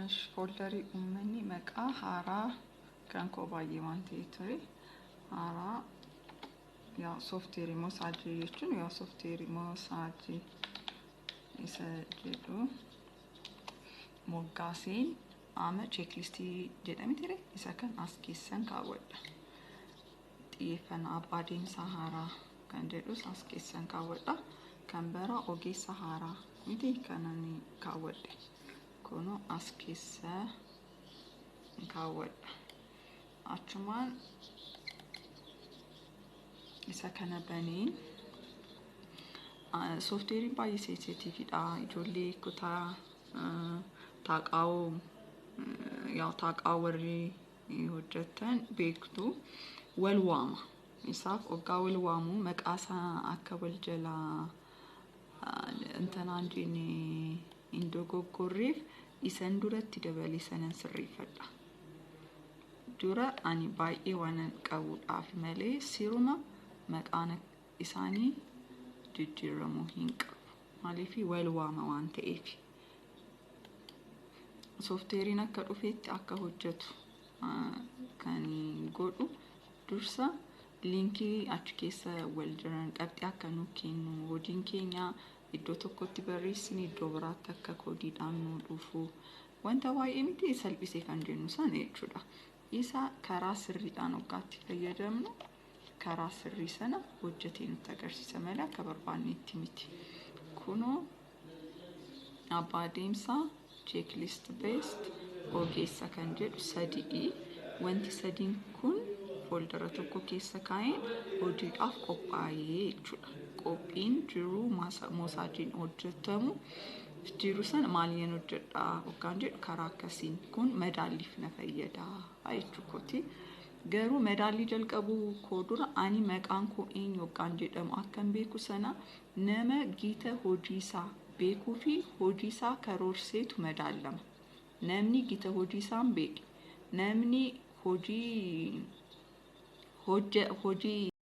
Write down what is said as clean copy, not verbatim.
Folderii uummanni maqaa haaraa kan koo baay'ee waan ta'e ture. Haaraa yaa sooftiweerii moosaajii jechuun yaa sooftiweerii moosaajii isa jedhu moggaaseen amma checklistii jedhame ture, isa kan as keessan kaawwadha. Xiyyeeffannaa abbaa deemsaa haaraa kan jedhus as keessan kaawwadha. Kan bara ogeessa haaraa miti kan ani kaawwadhe. Kunoo as keessa kaawwadha. Achumaan isa kana baneen sooftiweeriin baay'ee sensitiividha. Ijoollee kutaa taaqaa'oo yaa taaqaa'oo warri hojjetan beektu, wal waama. Isaaf hoggaa wal waamu maqaa isaa akka wal jalaa intanaan jenne hin dogoggorreef isan duratti dabalee sanan sirreeffadha. Dura ani baay'ee waan qabuudhaaf malee siruma maqaan isaanii jijjiiramuu hin qabu. Maaliif? Wal waama waan ta'eef. Sooftiweeriin akka dhufeetti akka hojjetu kan godhu dursa linkii achi keessa wal jiran qabxii akka nu kennu, hojiin keenya iddoo tokkotti barreessine iddoo biraatti akka koodiidhaan nu dhufu, wanta baay'ee miti salphisee kan jennu sana jechuudha. Isa karaa sirriidhaan hoggaatti fayyadamnu karaa sirrii sana hojjetee nutti agarsiisa malee akka barbaannetti miti. Kunoo abbaa deemsaa, checklist based, ogeessa kan jedhu sadii. Wanti sadiin kun foldera tokko keessa kaa'een hojiidhaaf qophaa'ee jechuudha. Qophiin jiruu moosaajiin hojjetamu jiru sana maaliin hojjedhaa hoggaan jedhu karaa akkasiin kun madaalliif na fayyada jechuukooti. Garuu madaallii jalqabuu koo dura ani maqaan koo eenyu hoggaan jedhamu akkan beeku sana nama gita hojiisaa beekuu fi hojiisaa karoorseetu madaalama. Namni gita hojiisaa hin beekne, namni hojii hojii